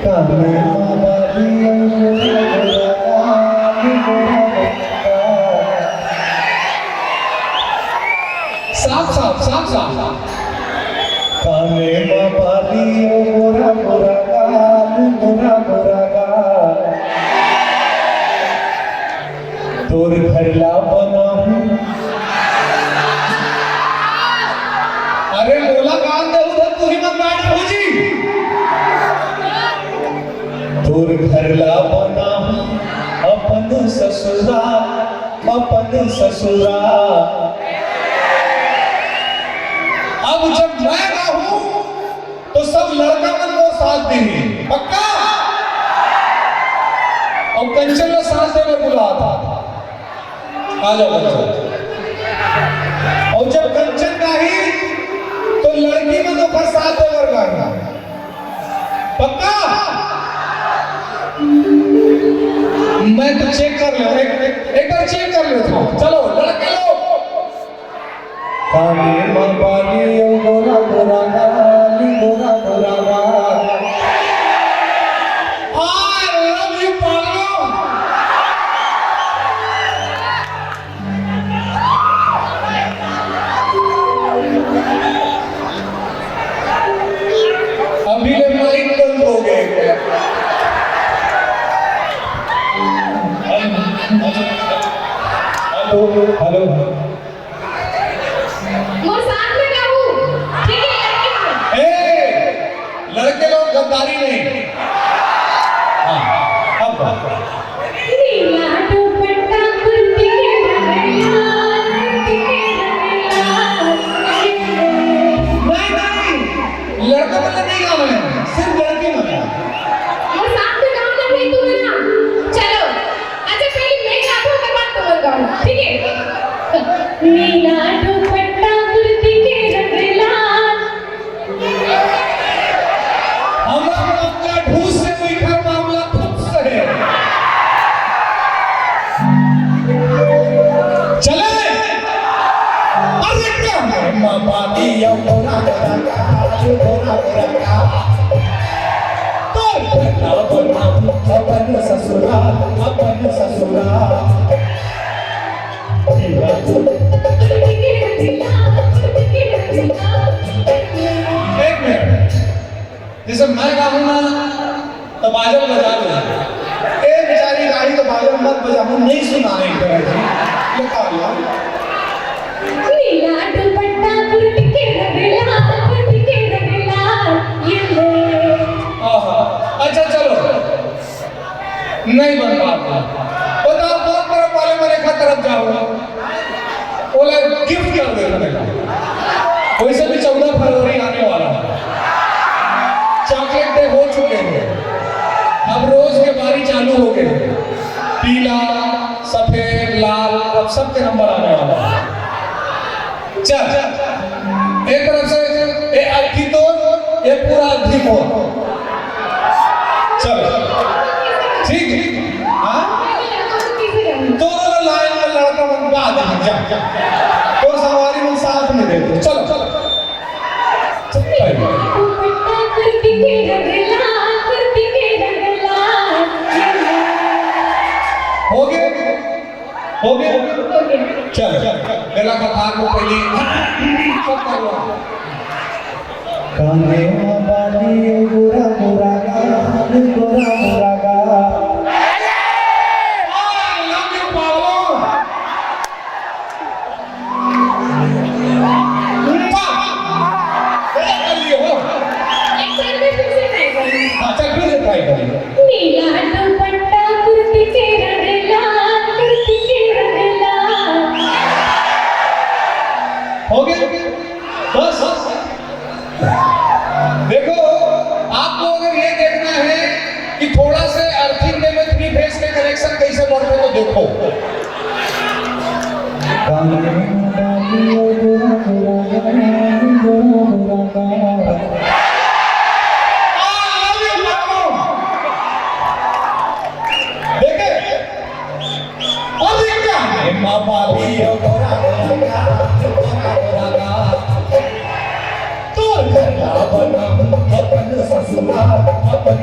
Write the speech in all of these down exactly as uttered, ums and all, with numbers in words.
काने मा बाली अउ गोरा गोरा गाल, गोरा गोरा गाल। साफ, साफ, साफ, साफ। काने मा बाली अउ गोरा गोरा गाल, गोरा गोरा गाल। तोर घर ला बनाहूं। अरे मोला गाल दे उधर, तू ही मत बैठ भौजी। तोर घर ला बनाहूं अपन ससुरा, अपन ससुरा। अब जब मैं गाहूं तो सब लड़का मन मोर साथ दिही, पक्का? अउ कंचन ला साथ देवे बुलात हे। आ जाओ, आ जाओ। अउ जब कंचन गाही, तो लड़की मन ओकर साथ देवर गाही। पक्का? मैं तो चेक कर लेहूं, एक, एक, एक बार चेक कर लेता हूं। चलो, लड़के लोग। काने मा बाली अउ गोरा गोरा गाल, गोरा गोरा गाल। I love you, पागलो। अभी ले माइक बंद हो गए। Hello, hello. मोर साथ में गाहू, ठीक है, लड़की में। ए, लड़के लोग गद्दारी नहीं। हाँ, अब गाओ। नीला दुपट्टा कुर्ती के रंग लाल, कुर्ती के रंग लाल। नहीं, नहीं, लड़का वाला नहीं गाना है, सिर्फ लड़की वाला। मोर साथ में गाओ ना भाई, तू ना। चलो, अच्छा, पहले मैं गाता हूँ, ओकर बाद तुम गाओ, ठीक है? नीला दुपट्टा कुर्ती के रंग लाल। हमरा मामला ढूस से, तोर मामला फुस से। चले। अरे काने मा बाली अउ गोरा गोरा गाल, गोरा गोरा गाल। तोर घर ला बनाहूं अपन ससुरा, अपन ससुरा। एक मिनट, जैसे मैं गाहूं ना, तो बाजन बजा लो। ए बेचारी गाही तो बाजन मत बजाहू, नहीं सुनाए करे जी। ये का ला? नीला दुपट्टा कुर्ती के रंग लाल, कुर्ती के रंग लाल, ये ले। आहा, अच्छा चलो। नहीं बन पाता। बताओ, कौन तरफ वाले मन एक तरफ जाओ, ओला गिफ्ट कर दे। वैसे भी चौदह फरवरी आने वाला है, चॉकलेट डे हो चुके हैं, अब रोज के बारी चालू हो गए, पीला, सफेद, लाल, अब सबके नंबर आने वाला है। चल, एक तरफ से, ए अग्गी तोर, ए पूरा अग्गी मोर। चलो, ठीक, हाँ? तोर लाइन में लड़का मन बाद में जा, जा। तोर संगवारी मन साथ में दे दे। चलो, चलो। चल, भाई। हो गए? हो गया? हो गया। चल, चल, चल। मेला कपार को पहले सब कर लो। काने मा बाली, गोरा गोरा गाल, गोरा गोरा गाल। I love you, पागलो। वाह! मजा कर लिए हो। एक बार मैं फिर से ट्राई करूँ। हाँ, चल, फिर से ट्राई करिए। नीला दुपट्टा कुर्ती के रंग लाल, कुर्ती के रंग लाल। हो गया? बस। देखो, आपको अगर ये देखना है कि थोड़ा से अर्थिंग में थ्री फेज के कनेक्शन कैसे बढ़ते, तो देखो। देखे? अरे क्या है, माँ बाबी, तोर घर ला बनाहूं अपन ससुरा, अपन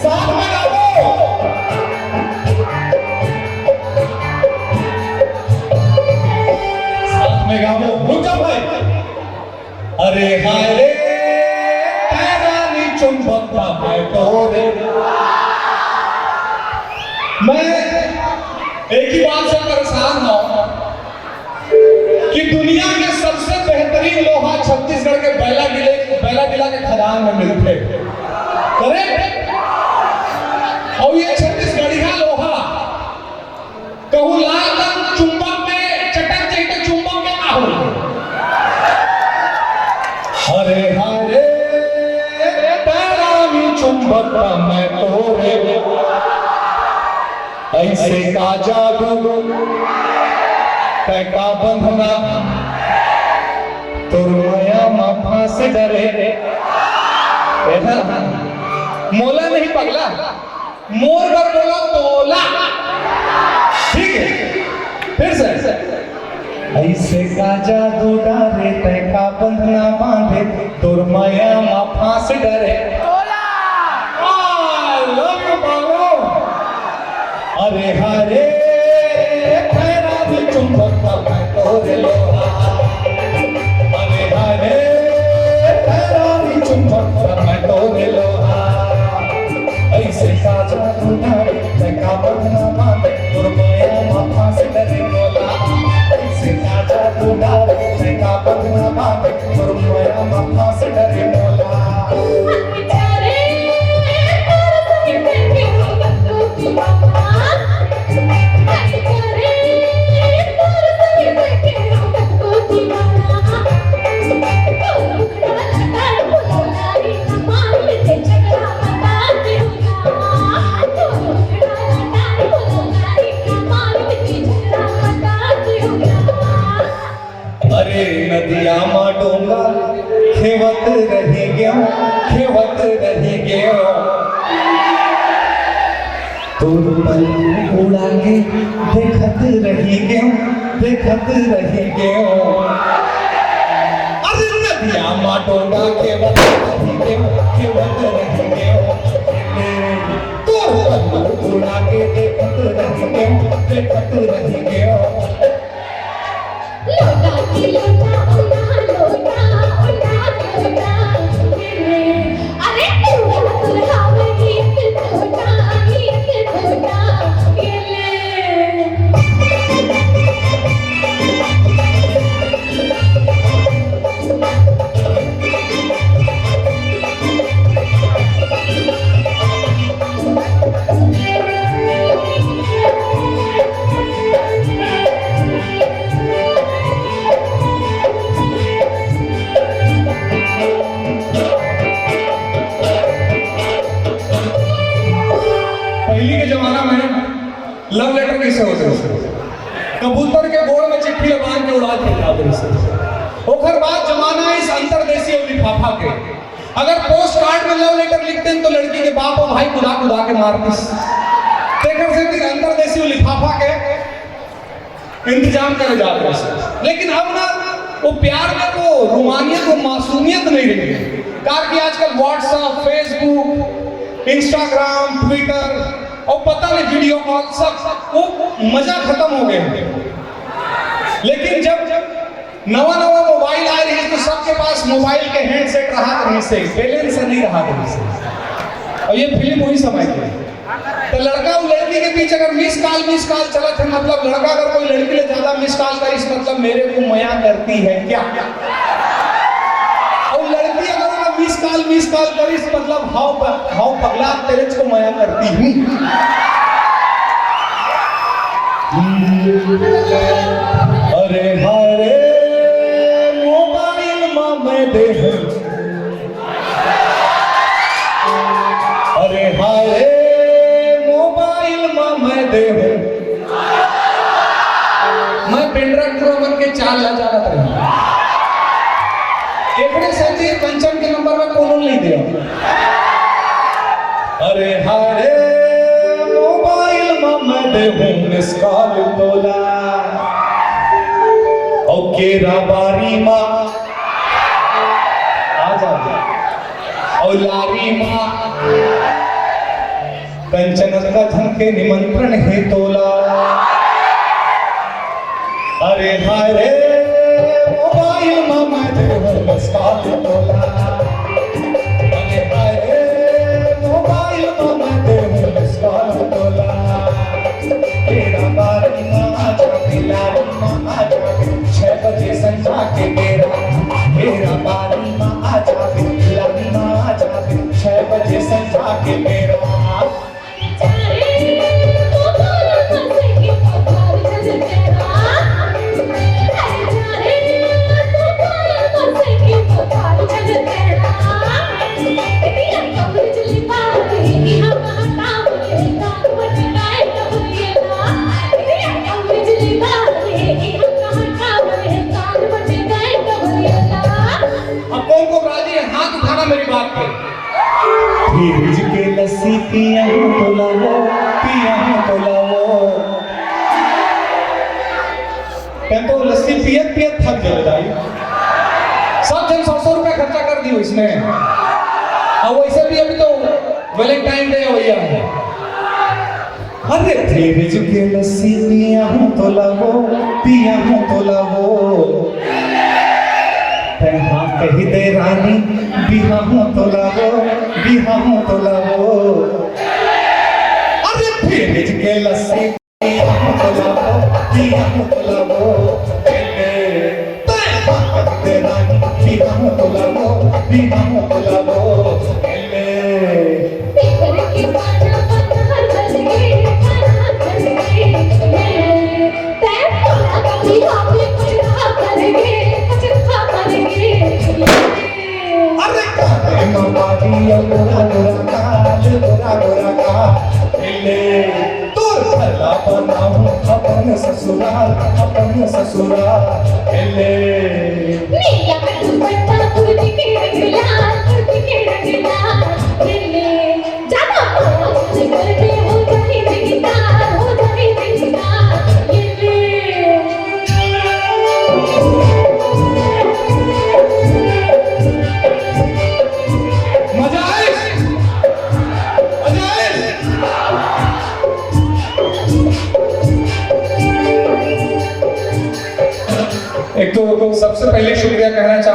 साथ में गाओ। साथ में गाओ, रुक जाओ भाई। अरे हाय रे, तैं रानी चुंबक का मैं तो रे। मैं एक ही बात से परेशान हूँ कि दुनिया के सबसे बेहतरीन लोहा छत्तीसगढ़ के बैला जिले, बैला जिला के खदान में मिलथे। करेक्ट? और ये छत्तीसगढ़िया लोहा कहूँ लाल रंग चुंबक में चटक जाए तो चुंबक के का हो? हरे हरे, तैं रानी चुंबक का मैं तो रे। ऐसे का जादू, तैं का बंधना, तोर मया मा फांस डरे। ए ना, मोला नहीं पगला, मोर बर बोलो तोला। ठीक है, फिर से। ऐसे का जादू डारे, तैं का बंधना बांधे, तोर मया मा फांस डरे। I love you, बाबू। अरे हरे, खैरा भी चुंबक का मैं तोरे लोहा। अरे हरे, खैरा भी चुंबक का मैं तोरे लोहा। ऐसे का जादू डारे, तैं का बंधना बांधे, तोर मया मा फांस डरे मोला। ऐसे का जादू डारे, तैं का बंधना बांधे, तोर मया मा फांस डरे मोला। अरे नदिया मा डोंगा खेवत रही गेहूं, खेवत रही गेहूं। तोर पल उड़ा के देखत रही गेहूं, देखत रही गेहूं। अरे नदिया मा डोंगा खेवत रही गेहूं, खेवत रही गेहूं। तोर पल उड़ा के देखत रही गेहूं, देखत रही गेहूं। लोटा की लोटा, ओना लोटा, ओना लोटा, ये ले। अरे, तू हथुर हावे, एक लोटा, एक लोटा, ये ले। पहिली के जमाना में लव लेटर कैसे होत रहिस? कबूतर के गोड़ में चिट्ठी ल बांध के उड़ा दिए जात रहिस। ओकर बाद जमाना आइस अंतरदेशी अउ लिफाफा के। अगर पोस्ट कार्ड में लव लेटर लिखते तो लड़की के बाप अउ भाई कुदा कुदा के मारतिस। तेकर सेती अंतरदेशी अउ लिफाफा के इंतजाम करे जात रहिस। लेकिन अब ना वो प्यार में वो रूमानियत, वो मासूमियत नहीं रही है। काबर कि आजकल WhatsApp, Facebook, Instagram, Twitter अउ पता नहीं video call, सब वो मजा खतम हो गए हैं। लेकिन जब नवा नवा मोबाइल आए रहिस तो सबके पास मोबाइल के हैंडसेट रहत रहिस, बैलेंस नहीं रहत रहिस। अउ ये फिल्म वही समय के। तो लड़का अउ लड़की के बीच अगर मिस कॉल, मिस कॉल चलत हे, मतलब लड़का अगर कोई लड़की ले ज्यादा मिस कॉल करिस, मतलब मेरे को मया करती है क्या? अउ लड़की अगर ओला मिस कॉल, मिस कॉल करिस, मतलब हाव प-, हाव पगला, तेरे को मया करती हूँ। अरे हाय रे, मोबाइल मा अरे हाय रे, मोबाइल मा मैं देहूं। मैं पेंड्रा टूरा मन के चाल ला जानत रही। एकरे सेती कंचन के नंबर में कोनो नहीं दे। अरे हाय रे, मोबाइल मा मैं देहूं मिस कॉल तोला। ओ केरा बारी मा आ जा। अउ लारी मा कंचन अतका झन के निमंत्रण हे तोला। अरे हाय रे, मोबाइल मा मैं देहूं मिस कॉल तोला। अरे हाय रे, मोबाइल मा मैं देहूं मिस कॉल तोला। केरा बारी मा आ जा, लारी मा आ जा, छह बजे संझा के बेरा। केरा बारी मा आ जा, लारी मा आ जा, छह बजे संझा के बेरा। अब कौन कौन राजी है, हाथ उठाना मेरी बात पे। फ्रिज के लस्सी पिया हूँ तो लावो, पिया हूँ तो लावो। मैं तो लस्सी पियत पियत थक जाता है। सब जन सौ सौ रुपया खर्चा कर दियो इसने। अब वैसे भी अभी तो वैलेंटाइन डे भैया है। अरे फ्रिज के लस्सी पिया हूँ तो लावो, पिया हूँ तो लावो। तै हाँ कही दे रानी, बिहा हूँ तो लावो, बिहा हूँ तो लावो। अरे फ्रिज के लस्सी पिया हूँ तो लावो, पिया हूँ तो लावो। तै हाँ कही दे रानी, बिहा हूँ तो लावो, बिहा हूँ तो लावो। अरे काहे न बारी गोरा गोरा काल, गोरा गोरा काल। ले तोर भला बनाऊं अपन ससुराल, अपन ससुराल। ले एक तो सबसे पहले शुक्रिया कहना चाहता